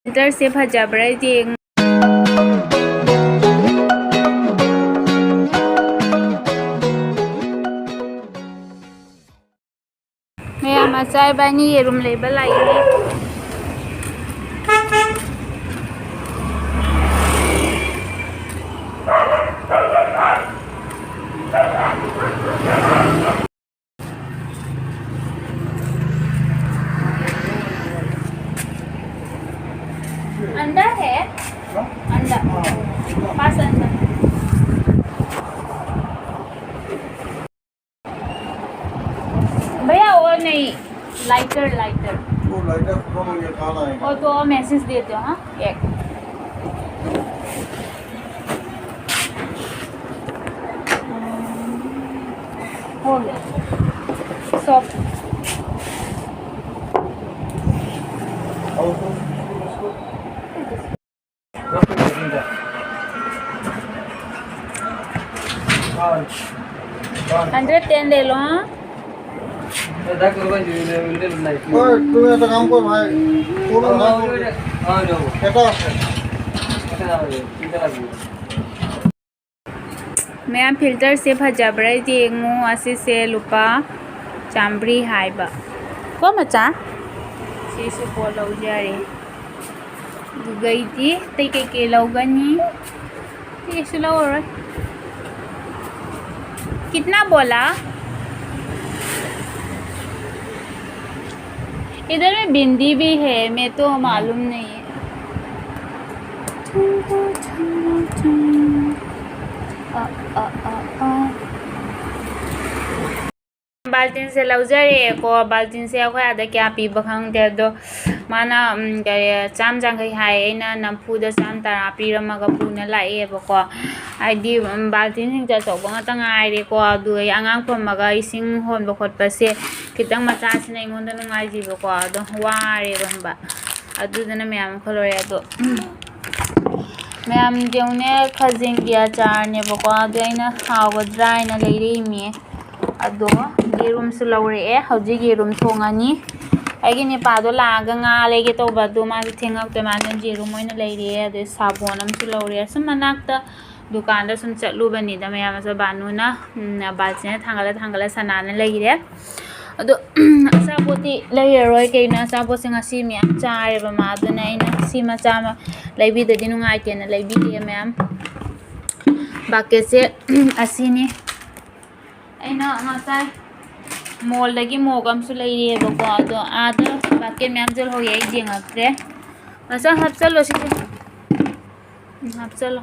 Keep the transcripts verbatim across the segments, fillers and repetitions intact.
ꯐꯤꯜꯇꯔꯁꯦ ꯐꯖꯕ꯭ꯔꯥ ꯌꯦꯡ꯫ ꯃꯌꯥꯝ ꯃꯆꯥ ꯏꯕꯥꯅꯤ ꯌꯦꯔꯨꯝ ꯂꯩꯕ ꯂꯥꯛꯏꯅꯦ꯫ अंडा है? अंडा। पाँच अंडा। भैया, वो नहीं, लाइटर, लाइटर। वो लाइटर खत्म हो गया, कहाँ लाएंगे? वो तो मैसेज देते हो, हाँ, एक। हो गया। सॉफ्ट। और तो हंड्रेड टेन ले लो, हाँ। ওই, তুমি একটা কাম করো ভাই, কোন এটা আছে। ꯃꯌꯥꯝ, ꯐꯤꯜꯇꯔꯁꯦ ꯐꯖꯕ꯭ꯔꯥ ꯌꯦꯡꯉꯨ꯫ ꯑꯁꯤꯁꯦ ꯂꯨꯄꯥ ꯆꯥꯝꯃꯔꯤ ꯍꯥꯏꯕ꯫ ꯀꯣ ꯃꯆꯥ? ꯁꯤꯁꯨ ꯄꯣꯠ ꯂꯧꯖꯔꯦ꯫ ꯑꯗꯨꯒꯩꯗꯤ ꯑꯇꯩ ꯀꯩꯀꯩ ꯂꯧꯒꯅꯤ? ꯀꯩꯁꯨ ꯂꯧꯔꯔꯣꯏ꯫ कितना बोला? इधर में बिंदी भी है, मैं तो मालूम नहीं है। ꯑ, ꯑ, ꯑ, ꯑ꯫ ꯕꯥꯜꯇꯤꯟꯁꯦ ꯂꯧꯖꯔꯛꯑꯦꯀꯣ꯫ ꯕꯥꯜꯇꯤꯟꯁꯦ ꯑꯩꯈꯣꯏ ꯑꯥꯗ ꯀꯌꯥ ꯄꯤꯕ ꯈꯪꯗꯦ, ꯑꯗꯣ ꯃꯥꯅ, ꯎꯝ, ꯀꯔꯤ, ꯆꯥꯝ ꯌꯥꯡꯈꯩ ꯍꯥꯏ, ꯑꯩꯅ ꯅꯝꯐꯨꯗ ꯆꯥꯝ ꯇꯔꯥ ꯄꯤꯔꯝꯃꯒ ꯄꯨꯅ ꯂꯥꯛꯑꯦꯕꯀꯣ꯫ ꯍꯥꯏꯗꯤ, ꯎꯝ, ꯕꯥꯜꯇꯤꯟꯁꯤꯡꯁꯦ ꯑꯆꯧꯕ ꯉꯥꯛꯇ ꯉꯥꯏꯔꯦꯀꯣ꯫ ꯑꯗꯨꯒ ꯑꯩ ꯑꯉꯥꯡ ꯐꯝꯃꯒ ꯏꯁꯤꯡ ꯍꯣꯟꯕ ꯈꯣꯠꯄꯁꯦ ꯈꯤꯇꯪ ꯃꯆꯥꯁꯤꯅ ꯑꯩꯉꯣꯟꯗ ꯅꯨꯡꯉꯥꯏꯖꯩꯕꯀꯣ꯫ ꯑꯗꯣ ꯋꯥꯔꯦꯕ ꯈꯪꯕ꯫ ꯑꯗꯨꯗꯨꯅ ꯃꯌꯥꯝ ꯑꯃ ꯈꯜꯂꯣꯔꯦ꯫ ꯑꯗꯣ ꯃꯌꯥꯝ ꯌꯦꯡꯉꯨꯅꯦ, ꯈꯖꯤꯡꯒꯤ ꯑꯆꯥꯔꯅꯦꯕꯀꯣ꯫ ꯑꯗꯣ ꯑꯩꯅ ꯍꯥꯎꯒꯗ꯭ꯔꯥ ꯍꯥꯏꯅ ꯂꯩꯔꯛꯏꯃꯤ꯫ ꯑꯗꯣ ꯌꯦꯔꯨꯝꯁꯨ ꯂꯧꯔꯛꯑꯦ꯫ ꯍꯧꯖꯤꯛ ꯌꯦꯔꯨꯝ ꯊꯣꯡꯉꯅꯤ꯫ ꯑꯩꯒꯤ ꯅꯤꯄꯥꯗꯣ ꯂꯥꯛꯑꯒ ꯉꯥ ꯂꯩꯒꯦ ꯇꯧꯕ, ꯑꯗꯣ ꯃꯥꯁꯨ ꯊꯦꯡꯉꯛꯇꯣꯏ ꯃꯥꯅ ꯌꯦꯔꯨꯝ ꯑꯣꯏꯅ ꯂꯩꯔꯦ, ꯑꯗꯩ ꯁꯥꯄꯣꯟ ꯑꯃꯁꯨ ꯂꯧꯔꯦ꯫ ꯑꯁꯨꯝ ꯃꯅꯥꯛꯇ ꯗꯨꯀꯥꯟꯗ ꯁꯨꯝ ꯆꯠꯂꯨꯕꯅꯤꯗ ꯃꯌꯥꯝ꯫ ꯑꯆꯥ, ꯕꯥꯅꯨꯅ, ꯎꯝ, ꯕꯥꯜꯇꯤꯟꯗ ꯊꯥꯡꯒꯠꯂ ꯊꯥꯡꯒꯠꯂ ꯁꯅꯥꯅ ꯂꯩꯔꯦ꯫ ꯑꯗꯣ ꯑꯆꯥꯄꯣꯠꯇꯤ ꯂꯩꯔꯔꯣꯏ, ꯀꯩꯅꯣ ꯑꯆꯥꯄꯣꯠꯁꯦ ꯉꯁꯤ ꯃꯌꯥꯝ ꯆꯥꯔꯦꯕ ꯃꯥ, ꯑꯗꯨꯅ ꯑꯩꯅ ꯁꯤ ꯃꯆꯥ ꯑꯃ ꯂꯩꯕꯤꯗꯗꯤ ꯅꯨꯡꯉꯥꯏꯇꯦꯅ ꯂꯩꯕꯤꯔꯦ ꯃꯌꯥꯝ꯫ ꯕꯥꯀꯦꯠꯁꯦ ꯑꯁꯤꯅꯤ꯫ ꯑꯩꯅ ꯉꯁꯥꯏ ꯃꯣꯜꯗꯒꯤ ꯃꯣꯛ ꯑꯃꯁꯨ ꯂꯩꯔꯤꯑꯕꯀꯣ, ꯑꯗꯣ ꯑꯥꯗ ꯕꯥꯀꯦꯠ ꯃꯌꯥꯝ ꯆꯠꯍꯧꯔꯤ, ꯑꯩ ꯌꯦꯡꯉꯛꯇ꯭ꯔꯦ꯫ ꯃꯆꯥ ꯍꯥꯞꯆꯜꯂꯣ ꯁꯤꯁꯦ꯫ ꯎꯝ, ꯍꯥꯞꯆꯜꯂꯣ꯫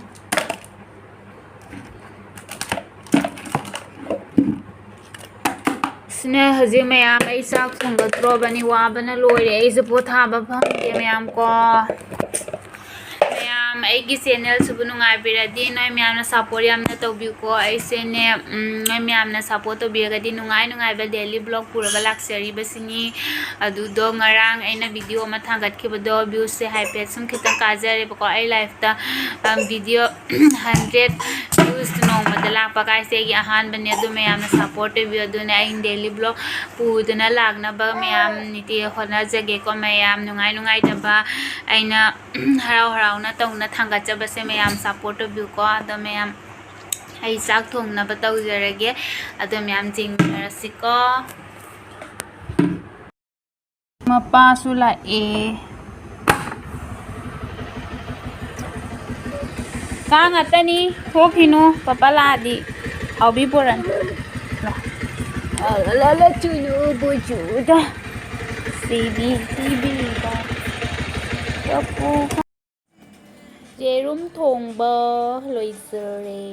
ꯁꯤꯅꯦ ꯍꯧꯖꯤꯛ ꯃꯌꯥꯝ ꯑꯩ ꯆꯥꯛ ꯊꯣꯡꯒꯠꯇ꯭ꯔꯣꯕꯅꯤ, ꯋꯥꯕꯅ ꯂꯣꯏꯔꯦ꯫ ꯑꯩꯁꯨ ꯄꯣꯊꯥꯕ ꯐꯪꯗꯦ ꯃꯌꯥꯝ ꯀꯣ꯫ ꯃꯌꯥꯝ ꯑꯩꯒꯤ ꯆꯦꯅꯦꯜꯁꯤꯕꯨ ꯅꯨꯡꯉꯥꯏꯕꯤꯔꯗꯤ ꯅꯣꯏ ꯃꯌꯥꯝꯅ ꯁꯞꯄꯣꯔꯠ ꯌꯥꯝꯅ ꯇꯧꯕꯤꯌꯨꯀꯣ꯫ ꯑꯩꯁꯦꯅꯦ, ꯎꯝ, ꯅꯣꯏ ꯃꯌꯥꯝꯅ ꯁꯞꯄꯣꯔꯠ ꯇꯧꯕꯤꯔꯒꯗꯤ ꯅꯨꯡꯉꯥꯏ ꯅꯨꯡꯉꯥꯏꯕ ꯗꯦꯂꯤ ꯕ꯭ꯂꯣꯛ ꯄꯨꯔꯒ ꯂꯥꯛꯆꯔꯤꯕꯁꯤꯅꯤ꯫ ꯑꯗꯨꯗꯣ ꯉꯔꯥꯡ ꯑꯩꯅ ꯚꯤꯗꯤꯑꯣ ꯑꯃ ꯊꯥꯡꯒꯠꯈꯤꯕꯗꯣ ꯚ꯭ꯌꯨꯁꯁꯦ ꯍꯥꯏꯐꯦꯠ ꯁꯨꯝ ꯈꯤꯇꯪ ꯀꯥꯖꯔꯦꯕꯀꯣ꯫ ꯑꯩ ꯂꯥꯏꯐꯇ, ꯎꯝ, ꯚꯤꯗꯤꯑꯣ ꯍꯟꯗ꯭ꯔꯦꯠ ꯚ꯭ꯌꯨꯁ ꯅꯣꯡꯃꯗ ꯂꯥꯛꯄ ꯀꯥꯏꯁꯦ ꯑꯩꯒꯤ ꯑꯍꯥꯟꯕꯅꯦ꯫ ꯑꯗꯨ ꯃꯌꯥꯝꯅ ꯁꯞꯄꯣꯔꯠ ꯇꯧꯕꯤꯌꯨ꯫ ꯑꯗꯨꯅ ꯑꯩ ꯗꯦꯂꯤ ꯕ꯭ꯂꯣꯛ ꯄꯨꯗꯨꯅ ꯂꯥꯛꯅꯕ ꯃꯌꯥꯝ ꯅꯤꯇꯤ ꯍꯣꯠꯅꯖꯒꯦꯀꯣ꯫ ꯃꯌꯥꯝ ꯅꯨꯡꯉꯥꯏ ꯅꯨꯡꯉꯥꯏꯇꯕ ꯑꯩꯅ ꯍꯔꯥꯎ ꯍꯔꯥꯎꯅ ꯇꯧꯅ ꯊꯥꯡꯒꯠꯆꯕꯁꯦ ꯃꯌꯥꯝ ꯁꯞꯄꯣꯔꯠ ꯇꯧꯕꯤꯌꯨꯀꯣ꯫ ꯑꯗꯣ ꯃꯌꯥꯝ ꯑꯩ ꯆꯥꯛ ꯊꯣꯡꯅꯕ ꯇꯧꯖꯔꯒꯦ꯫ ꯑꯗꯣ ꯃꯌꯥꯝ ꯌꯦꯡꯃꯤꯟꯅꯔꯁꯤꯀꯣ꯫ ꯃꯄꯥꯁꯨ ꯂꯥꯛꯑꯦ꯫ ꯀꯥꯡ ꯉꯥꯛꯇꯅꯤ, ꯊꯣꯛꯈꯤꯅꯨ, ꯄꯄꯥ ꯂꯥꯛꯑꯗꯤ ꯍꯥꯎꯕꯤ ꯄꯣꯔꯛꯑꯅꯤ꯫ ꯂꯥ, ꯂꯥ, ꯂꯥ, ꯆꯨꯅꯨ ꯕꯨ ꯆꯨꯗ꯫ ꯁꯤꯕꯤ, ꯁꯤꯕꯤꯗ꯫ ꯆꯐꯨ꯫ ꯌꯦꯔꯨꯝ ꯊꯣꯡꯕ ꯂꯣꯏꯖꯔꯦ꯫